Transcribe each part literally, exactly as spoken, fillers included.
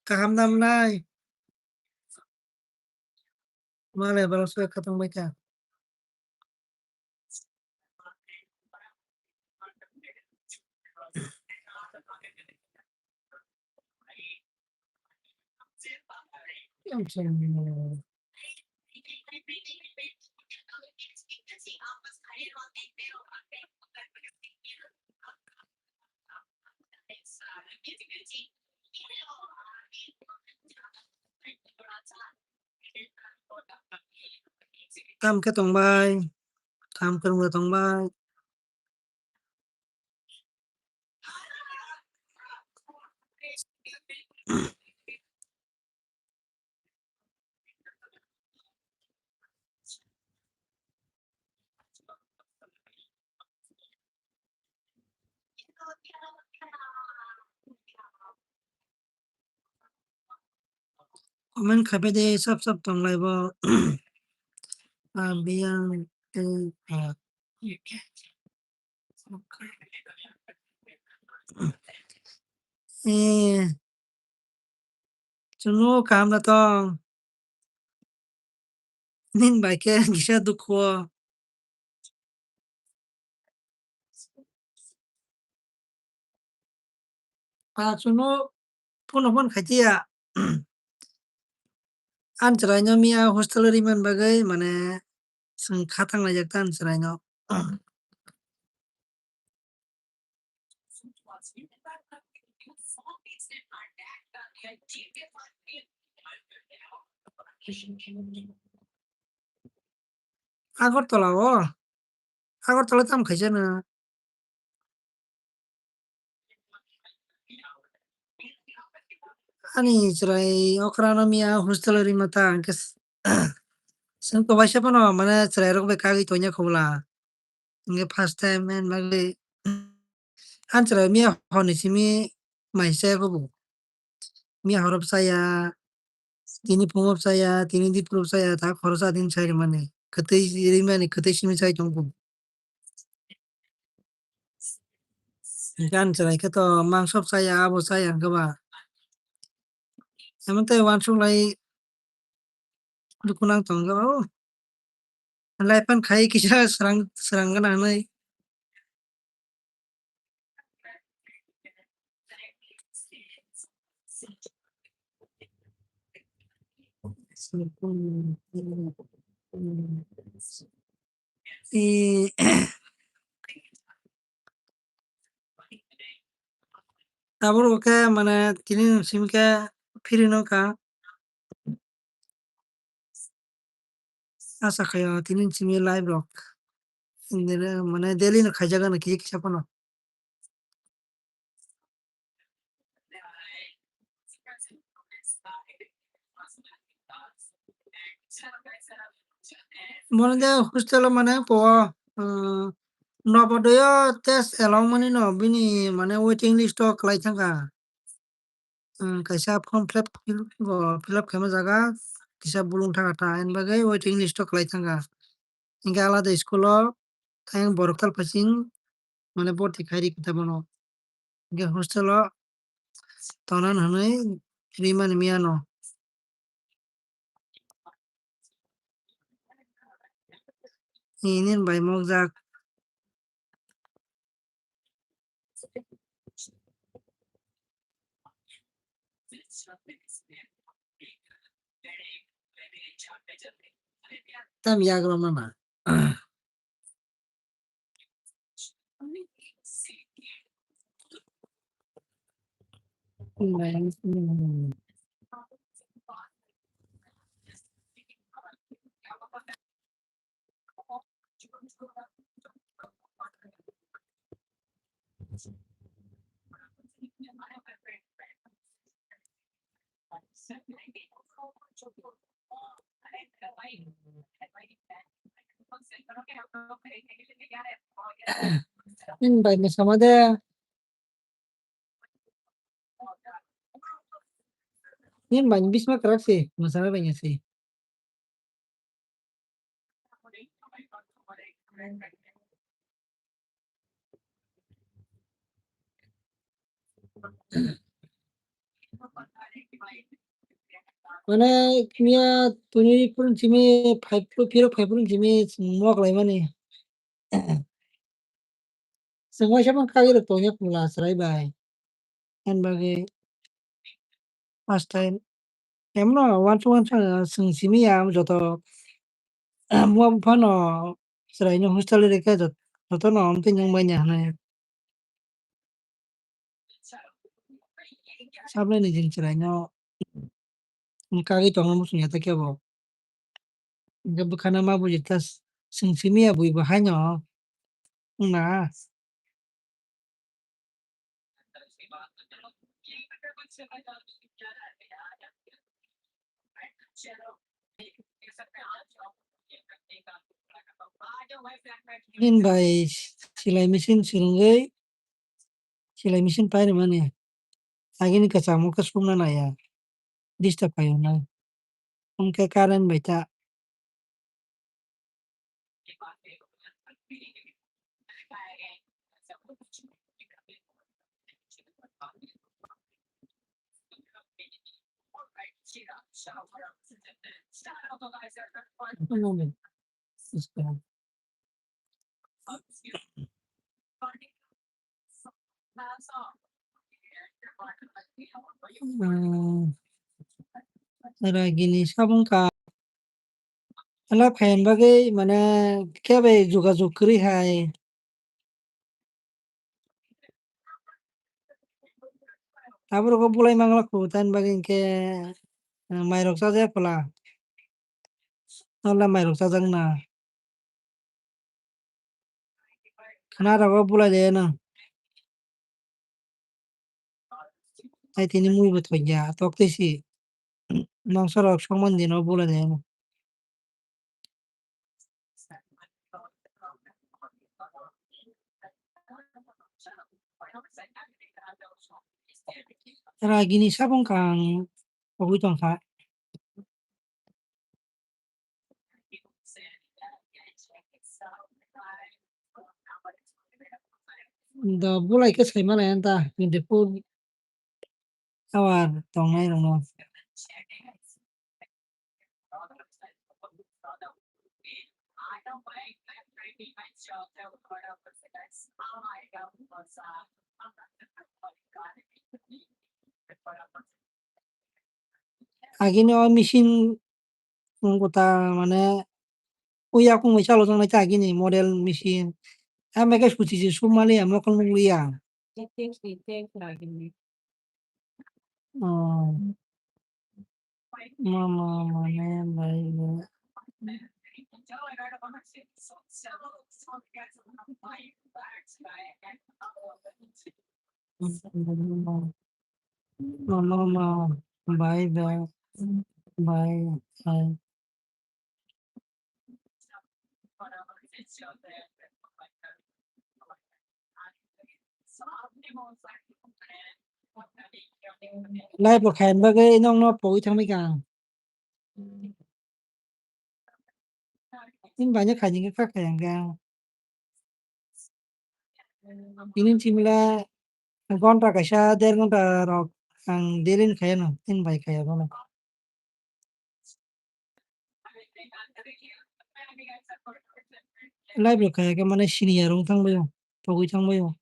Kaham da mwnai? Malai borok se khatang bai kha. Kam khe tongbai, kam kwrwngno tongbai. Comment khape de sap sap tonglai bo. Ah, biyang tei, ah, eh, chwngno kaham da tong. Nini bai khe kisa dukhu o. Ah, chwngno phone phone khaitiya. Ani chwraino miya hostel o rimani bagwi, mane, chwng kha thanglaijak ta ani chwraino. Agartala o? Agartala tamo khaisa na? Ani chwrai okra no miya hostel o rima ta, hwnkhe s-, chwng kwbaisa phano, mane, chwrairok bai kagwi tongya kho bwla. Hwnkhe first time ani bagwi, ani chwrai miya horni simi mai chaya kho bo. Miya horo bwchaya, tini phungo bwchaya, tini diphuru bwchaya, ta khoroksa din chai rwmani. Kwtwi rimani, kwtwi simi chai tongo. Gan chwrai khe to mangso bwchaya, abo chaya hwnkhe ba. Amo tei uansuk lai dukhu nang tongo. Lai phan khai kisa srang, srang gana hinwi. I, tabuk khe mane tini simi khe phiri nw kha. Asa khaio tini simi live rok. Mane daily no khaijak gana kisa kisa phano. Mone de hostel o mane po, ah, Nobodoyo test elong mani no bini mane waiting list o kwlai thangkha. Hmm, kaisa form fill up, fill up khaima jaga kisa bulung thangkha ta, ani bagwi waiting list o kwlai thangkha. Hinkhe alada school o tei borok tal phaising mane borti khai ri khe ta bono. Hwnkhe hostel o tongna hinwi rimani miyano. Nini bai mokjak. Tam yagra mana. Nini bai mwsama de. Nini bai bisma kwrak se, mwsana bai se. Mane, miya tuni purun simi five puro, piro five purun simi mok lai mani. Chwng waisa phano kagwi rok tongya pula chwrai bai. Ani bagwi first time emno uansuk uansuk chwng simi ya joto mua buphano chwraino hostel rikha jot-, jotono amtwi nwng manya hwnwi. Sablaini jin chwraino kagwi tongna muchungya ta kebo. Hwnkhe bwkhano ma buji ta s-, chwng simi ya buibo haino wngna. Nini bai silai machine swrwngwi silai machine pairwmani agini kwchamo khe sukna naiya, disturb khaio na. Hwnkhe current bai ta. Hmm. Ragini sabung ka. Ala phaiyani bagwi mane khe bai jogajog kwrwi hai. Aborok o bulai mangla khu, tani bagwi hinkhe, eh, mairok chajak phala. Nola mairok chajak na. Khna rogo bulai de no. Tai tini mui bo thokya, tok twi si. Mangsa rok songmani dino bulai de no. Ragini sabung kha ang pogwi tongkha. Do bulai khe sai mano anta, twenty four hour tongnai rokno. Agini o machine wngkha ta, mane, o yakung bai chalojaknai ta agini model machine. Hamya khe suchi se sumali ya mokol nukliya. Oh. Mama, mane, bai, bai. Mama, mama, bai, bai, bai, bai. Live bo khaina bagwi nokno pogwi thangwi kha ang. Nini bai no khaini khe kha kha yang khe ang. Tini chimla gonta kaisa der gonta rok ang daily ni khaya no, tin bai khaya bono. Live rok khaya khe mane siniya rok thang bayo, togwi thang bayo.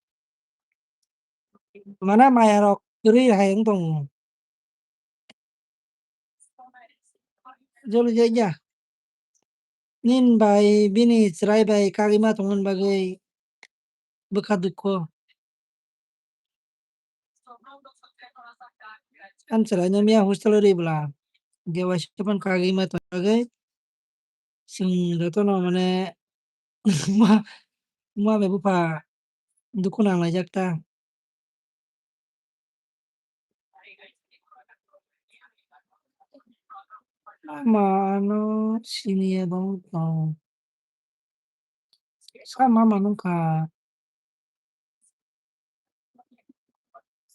Mane maya rok kwrwi hai wng tongo. Joli jai ya. Nin bai bini chwrai bai kagwi ma tongmani bagwi bwkha dukho. Ani chwraino miya hostel o rwi bwla. Hwnkhe waisa phano kagwi ma tongmani bagwi chwng jotono mane ma, ma bai bupha dukhu nanglaijak ta. Mama no siniya bang tong. Sa mama nungkha.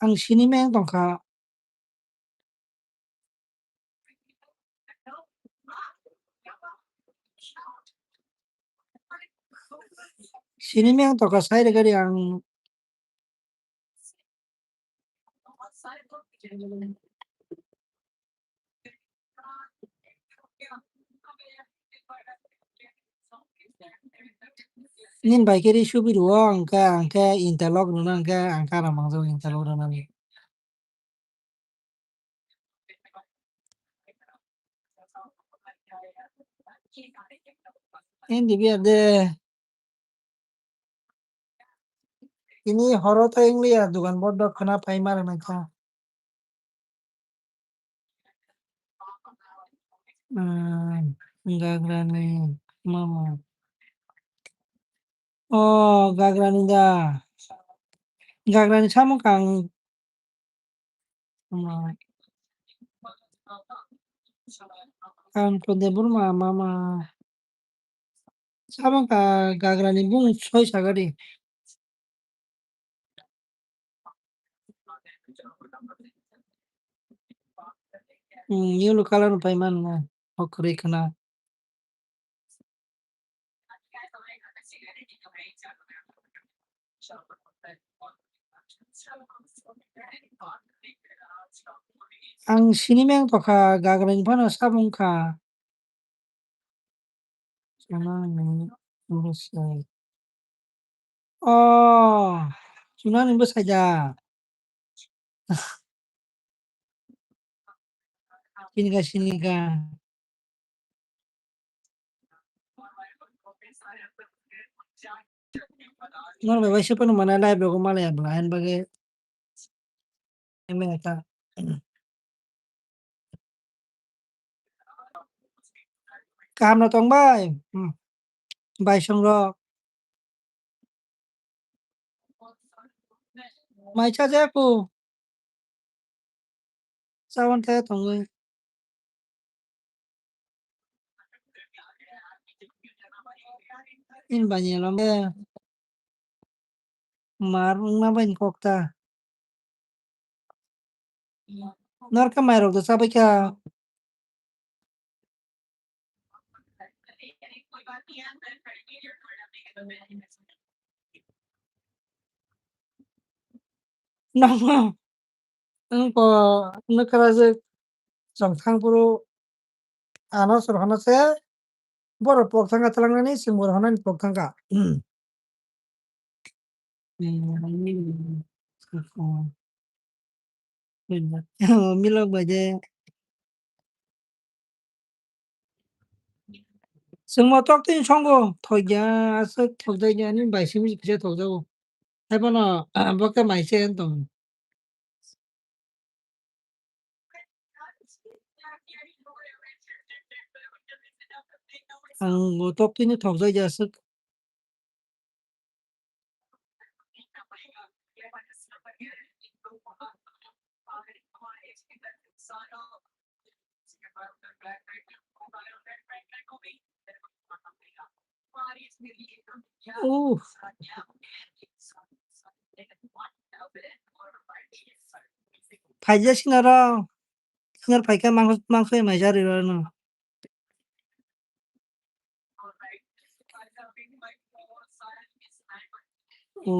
Ang sini meng tongkha. Sini meng tongkha sai rwgari ang. Nin bai khe ri subi rwo, hwnkhe, hwnkhe interlock rwna, hwnkhe ang kara mangjak interlock rwnani. Hindi biya de. Ini horo to English ya, dukan bodo khna pai mare mai kha. Hmm, gagrani mama. Oh, gagrani da. Gagrani samung kang. Mama. Kang to de burma mama. Samung ka gagrani bung soi sagadi. Hmm, yellow color no pai man na. Hokri khna. Ang sini meng tokha gagrani phano samung kha. Chunani bwsai. Oh, chunani bwsai da. Sinika, sinika. Norok bai waisa phano mane live rogo malaya bwla, hain bagwi. Emang kha. Kaham no tong bai? Hmm. Bai song rok. Mai cha je ku. Chawan khe tongwi. In bani lom de. Mar wngma bai kok ta. Nor khe mairok da chabai kha. Nono wngkha nukharajwk chwng thang phuru ano chwng hano se borok pok thangkha twlangnani chwng borok hwnani pok thangkha. Milok bai de. Chwngno tok twi swngo, thokya, aswk thokjakya, ani bai simi kisa thokjago. Haiphano, ah, bo khe mai se wng tong. Ang bo tok twi no thokjakya aswk. Uh. Phaija sinaro, sinaro phaikha mangso, mangso mai jari rano. o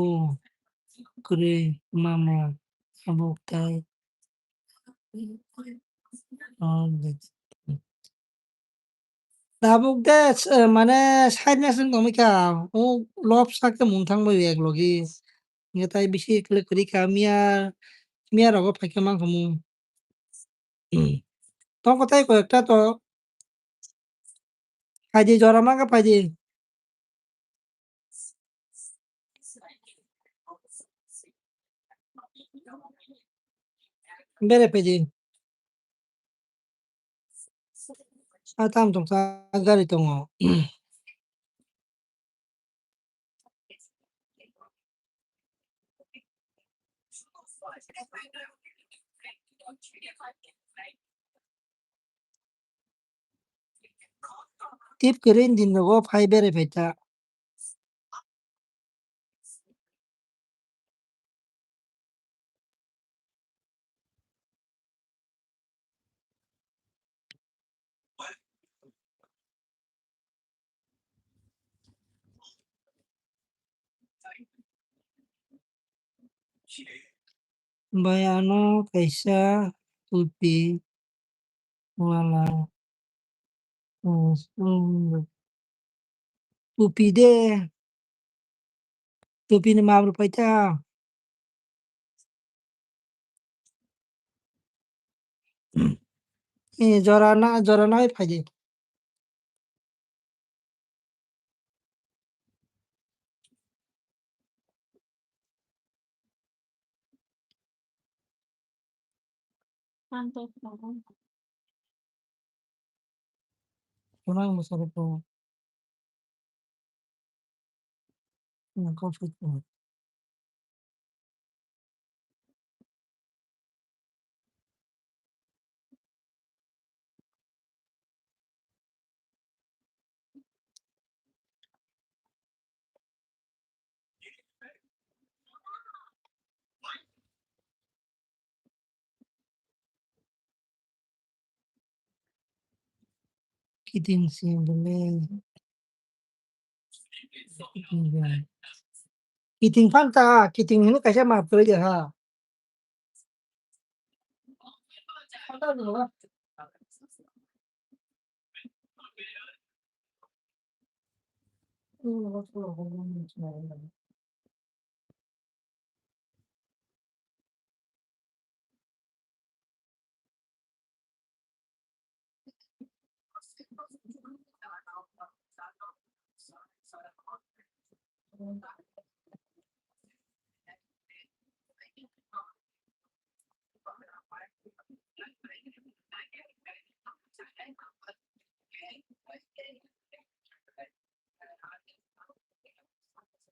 kwrwi mama tabuk tei tabuk de, eh, mane side na sing tongwi kha, o lob sak khe mung thang bai ek logi. Nge tai bisi kle kwrwi kha miya, miya rogo phai khe mang kha mung. Tong kotai ko ekta to. Phaidi jora ma khe phaidi. Bere phaidi. A tam tong sa gari tongo. Tip kwrwi din rogo phai bere phai ta. Bai ano kaisa tupi wala, hmm, hmm, tupi de, tupi ni mam rwphai ta. Eh, jora na, jora na phai de. Kunang masarok tongo. Nang kok soi tongo. Kiting se bole. Kiting phan ta, kiting hino kaisa map kwrwi de ha.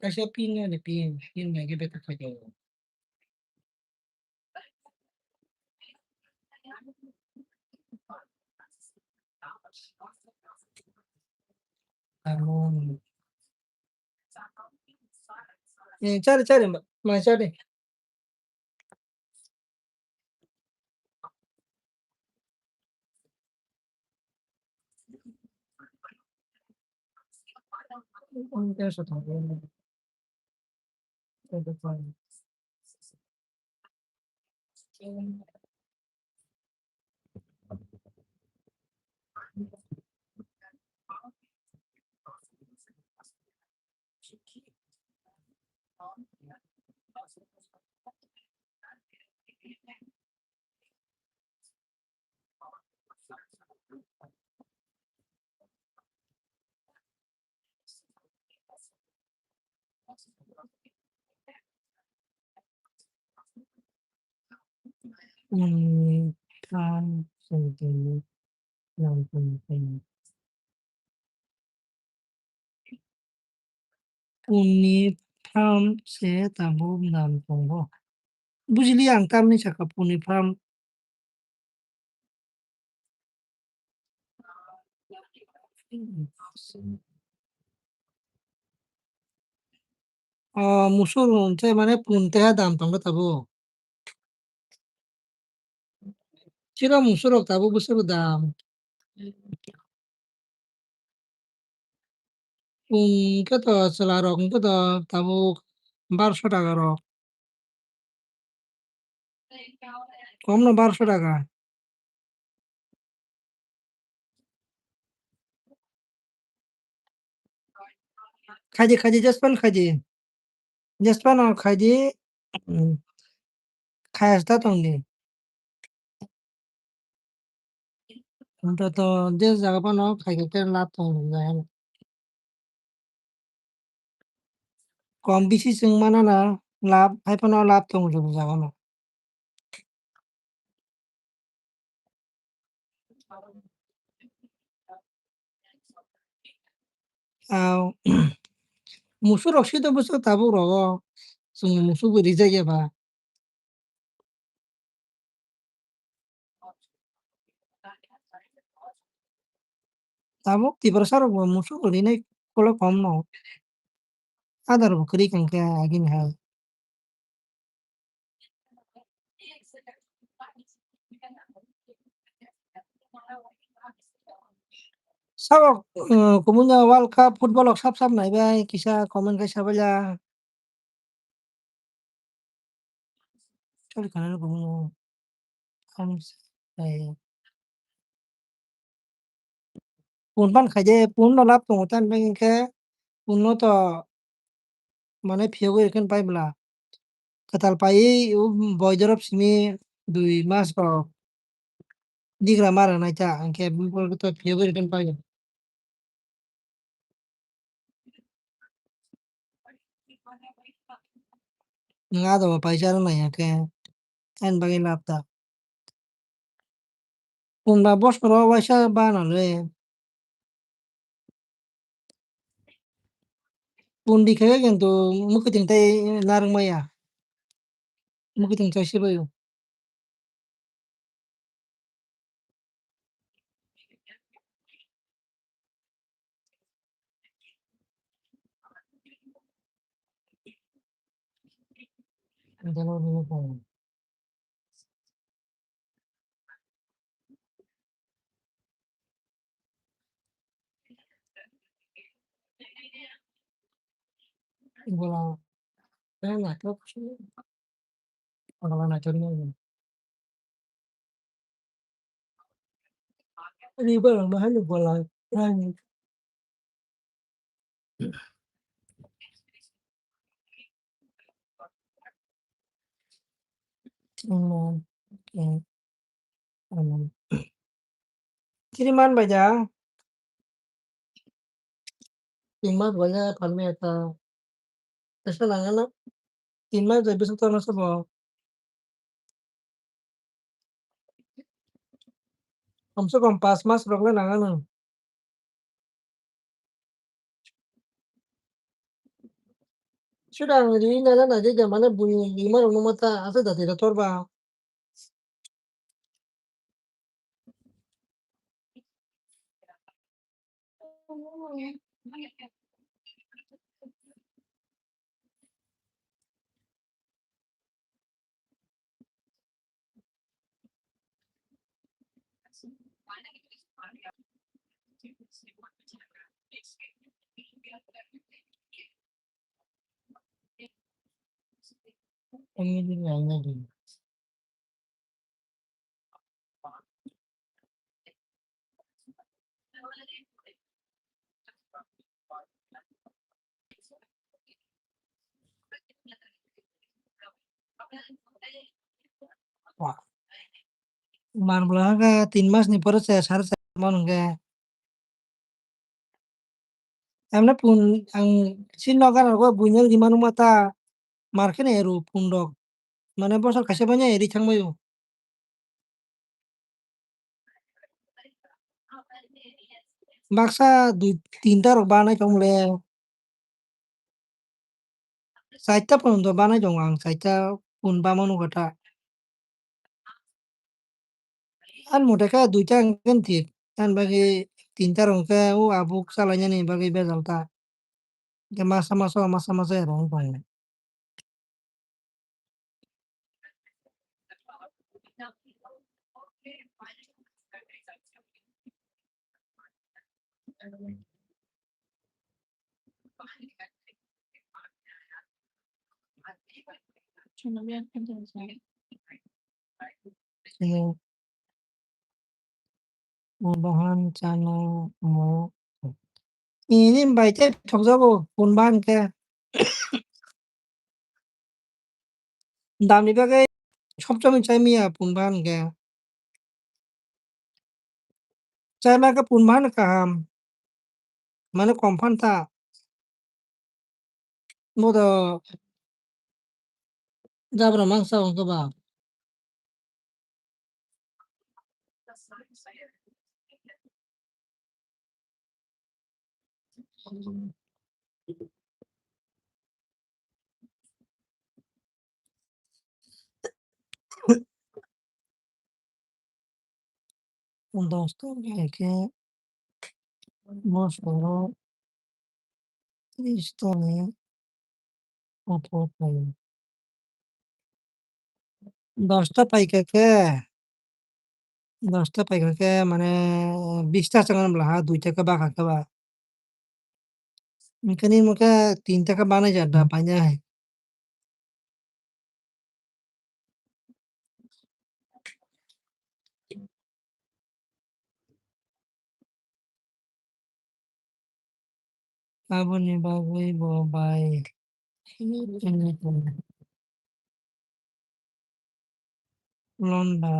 Kaisa pin ani pin, pin nai ke beta khajo. Eh, chari, chari, ma, ma chari. Uni phan sengkhe nang tong khe. Uni phan se tabuk nang tongo. Bujili ang tamni saka puni phan. O musur hwn tei mane pun teha dam tongo tabuk. Chiro musur rok tabuk bwswk dam. Pun khe to chwla rok hwn khe to tabuk Barosho taka rok. Kom no barosho taka. Khaidi, khaidi, jespan khaidi. Jespan no khaidi, um, khayas ta tongdi. Anto to je jaga phano khaikhe te lab tong jaga no. Kom bisi chwng mano na lab, hai phano lab tong jaga no. Ah, musuk rok sito bwswk tabuk rogo, chwng musuk bo rijak ya ba. Tabuk Tiprasa rok bo musuk rinai kolo kom no. Adar bo kwrwi kangkhe agini hai. Sabo, uh, kumunda World Cup football rok sab sab naibai kisa comment khai sabaila. Choli khana no kumu. Am sai. Pun pan khaide, pun no lab tongo, tan beng khe pun no to mane phiyogwi rwkhen pai bwla. Kwtal paiwi o boidorop simi dui mas rok digra ma rwnai ta, hwnkhe bumung to phiyogwi rwkhen pai. Nwng ado bo paisa rwnai ya khe, ani bagwi lab ta. Pun ba bosoro waisa bana le. Pun di khe kintu mwkhwtwng tei narwk maya. Mwkhwtwng chai se bai o. Bola, eh, na to, bola na to ni. Ani bola ma hani bola, ani. Hmm, okay. Hmm. Kiri man bai da. Tin mas bai da phan me ta. Tesa nang na. Tin mas bai bising to na sabo. Kom se kom pas mas rok le nang na. Sudang ri na na na je mane buni ri ma rok no mata asa dati da tor ba. Wah. Man bwla hwnkhe tin mas ni pore se sar se man hwnkhe. Emne pun ang si nogar rok buino ri manu mata mar khe ne ru pun rok. Mane bosor kaisa banya ri thang bai o. Baksa dui tinta rok banai tong le. Chaita pun do banai tong ang, chaita pun bamano kata. An mote khe duita hwnkhe thik, an bagwi tinta rok hwnkhe o abuk chalainani bagwi bejal ta. Hwnkhe masa masa, masa masa erong tong. Sini. Bahan chana mo. Ini bai tei thokjago pun bahan khe. Damni bagwi sobsomoi chai manya pun bahan khe. Chai ma khe pun bahan kaham. Mane kom phan ta. Bodo jabra mangsa wngkhe ba. Dosta bai khe bosoro tris tani atharo phaio. Dosta paikha khe, dosta paikha khe mane bista chwng bwla ha, duita khe bakha khe ba. Hwnkhe nini mokhe tinta khe banai ja da painai. Aboni bagwi bo bai londa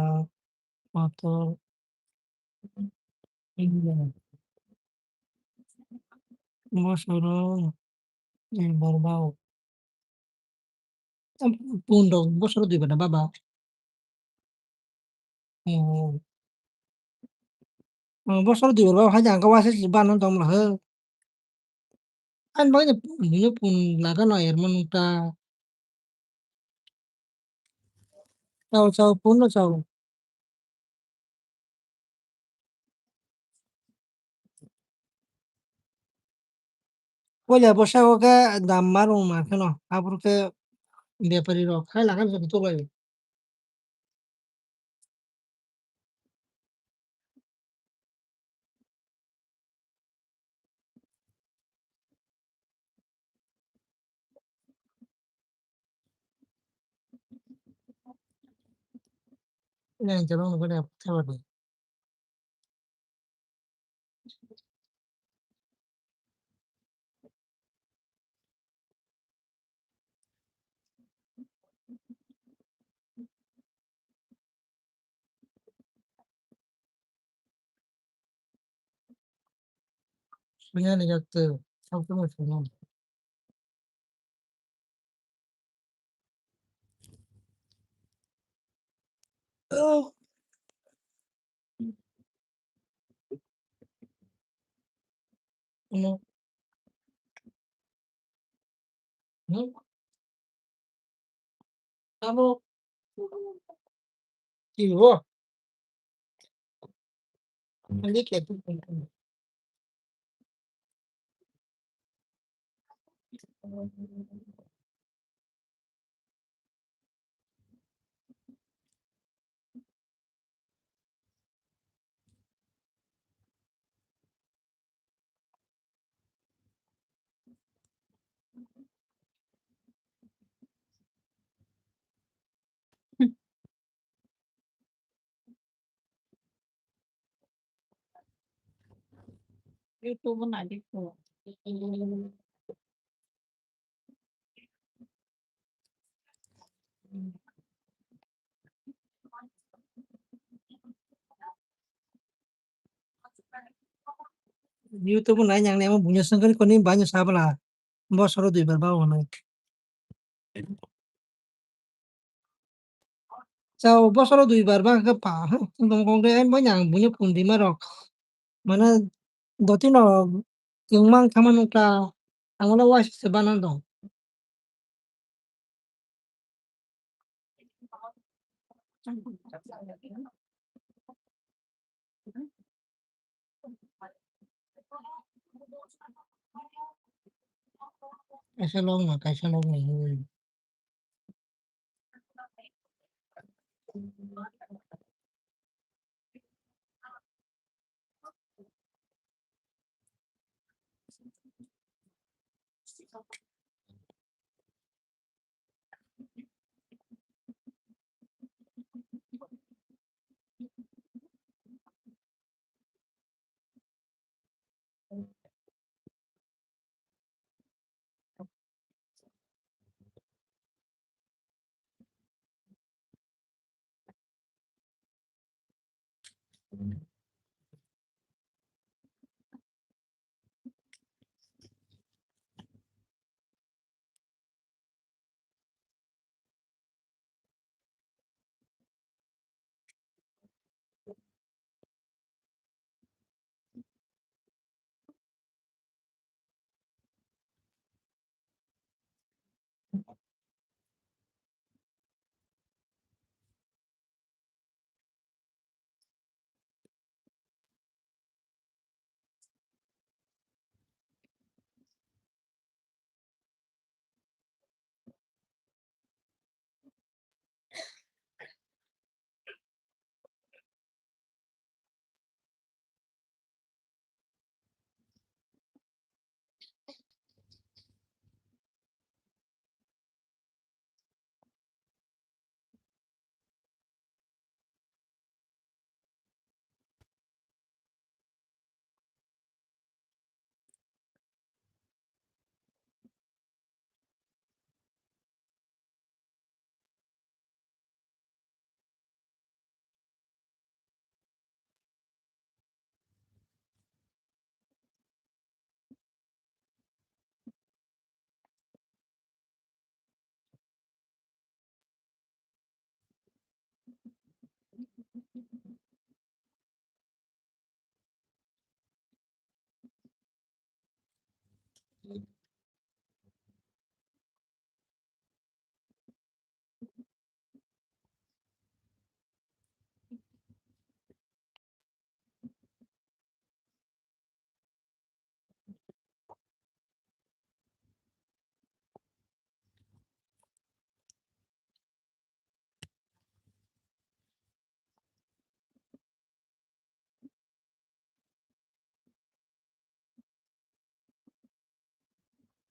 kotor bosoro duibar bao. Pun rok bosoro duibar na baba? Oh. Oh, bosoro duibar bao hai jang khe waisa se bana tong la he. Ani bagwi no pun hino pun laga no erma nung ta. Chao, chao, pun no chao. Puila bwskango khe dam ma rwng ma kheno, aphuru khe bepari rok hai lakhani se kutuk lai. Ina jabang nukani aphuru thaiba di. Suyani yakte, sabtama suyani. Oh. Ano. Hmm? Ano. Kiwo. Hindi kaya tu. YouTube na di ko. YouTube nai yang nemo bunya sengkari koni banyo sabala. Bosoro duibar ba ono. Chao bosoro duibar ba ke pa. Tong kong de mo yang bunya pundi marok. Mana doti no yung mang kama nukla. Angolo wasi se banan dong. Kaisa lok no, kaisa lok no.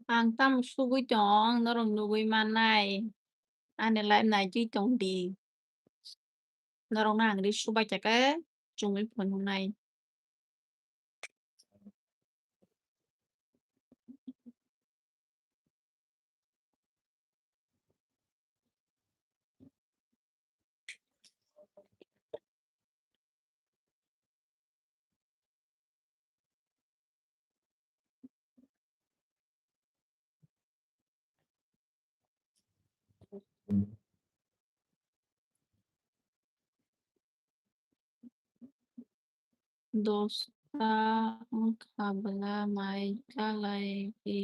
Ang tamo sugwi tong, norok nugwi mannai. Ani live naitwi tong di. Norokno ang ri subai kha khe chumui phunuknai. Dosta wngkha bwla mai kalai di.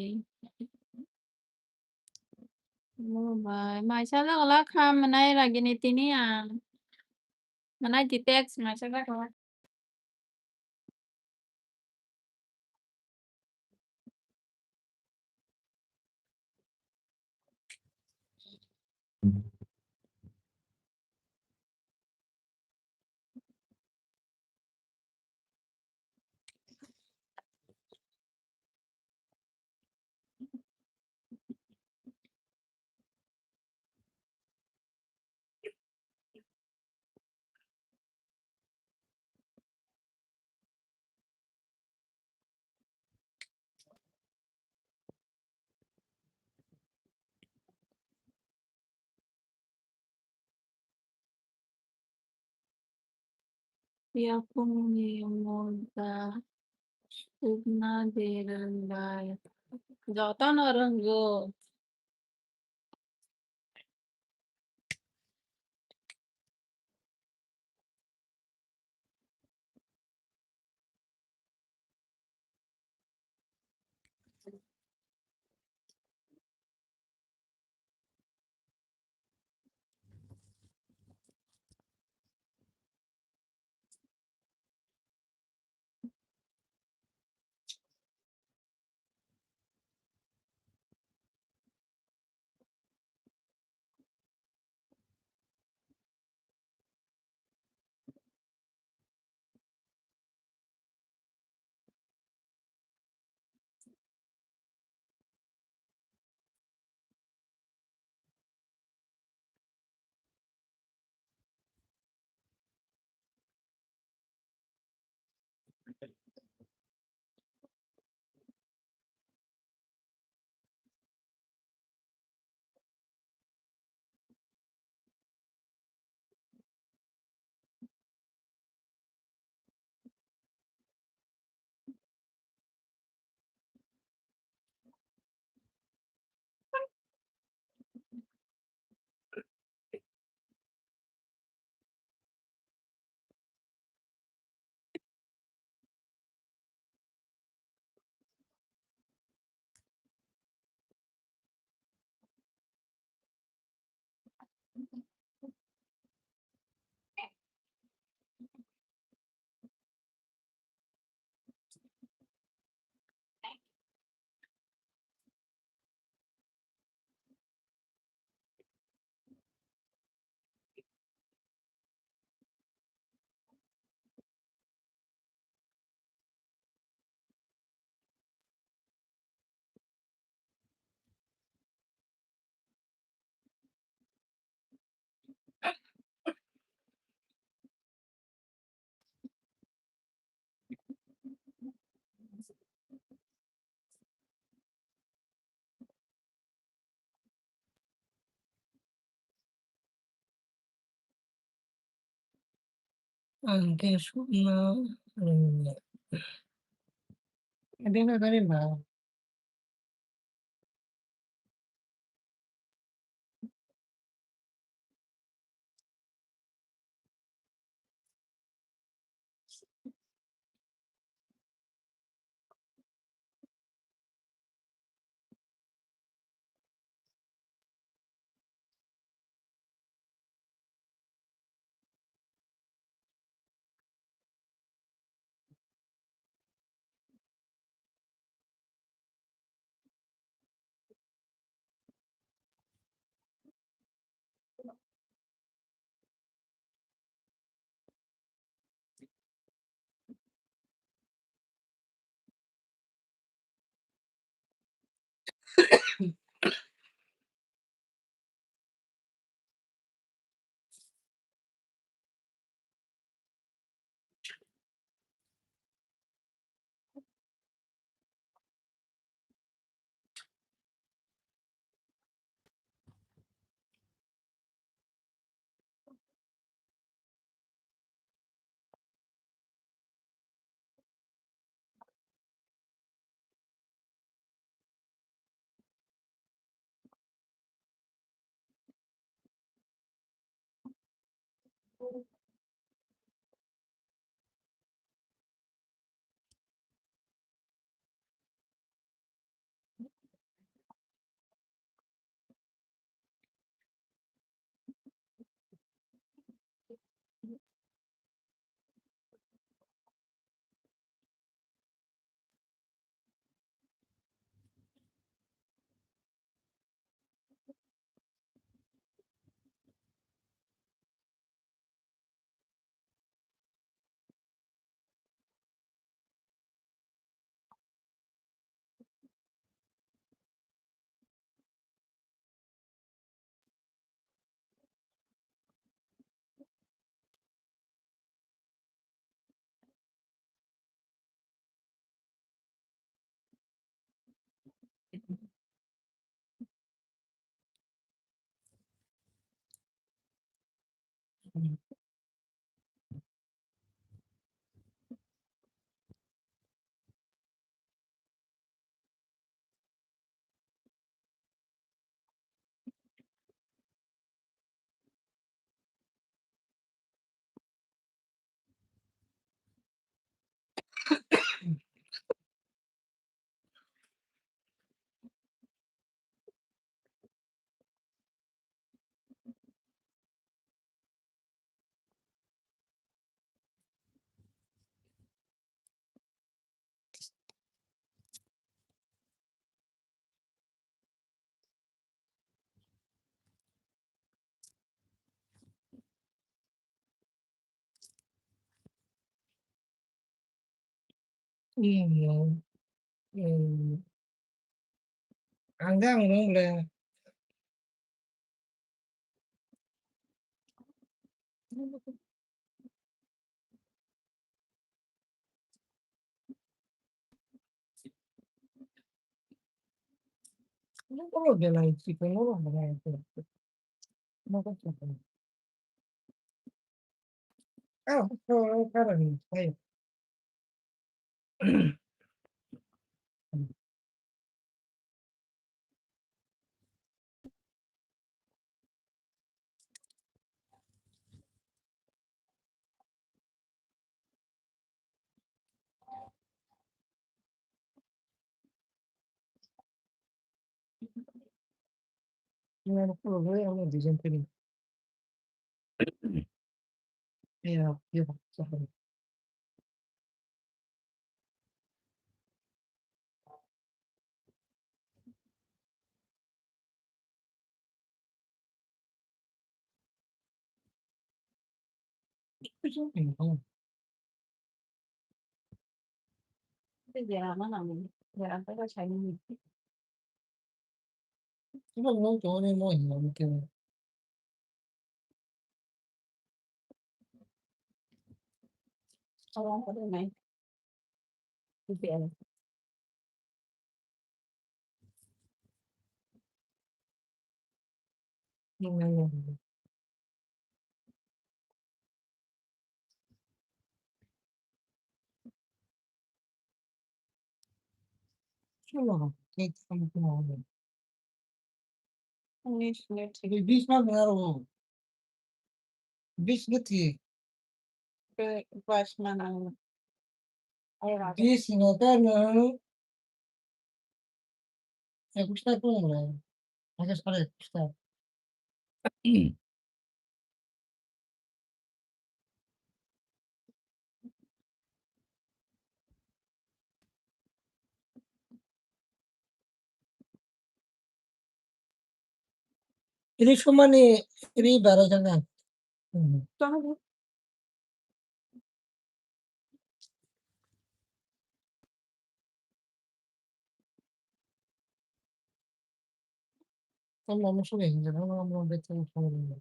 Bo bai mai sajak la kha mwnai ragini tini ang. Mwnai di text mai sajak la. Yakungni moda sukna de rwngbai. Jotono rwngo. Ang khe sukno rwngya. Adena gari ba. Ang de ang nung le. Chwla, khe tamo tamo. Unis minute. Bis ma nang aro. Bis gati. Ke bas ma nang. Ora. Bis no ta no. Ekusta ko no. Ake sare ekusta. Ini semua ni ini barang jangan. Hmm. Jangan. Tamo musuh ni hinjil hono amo betul hono.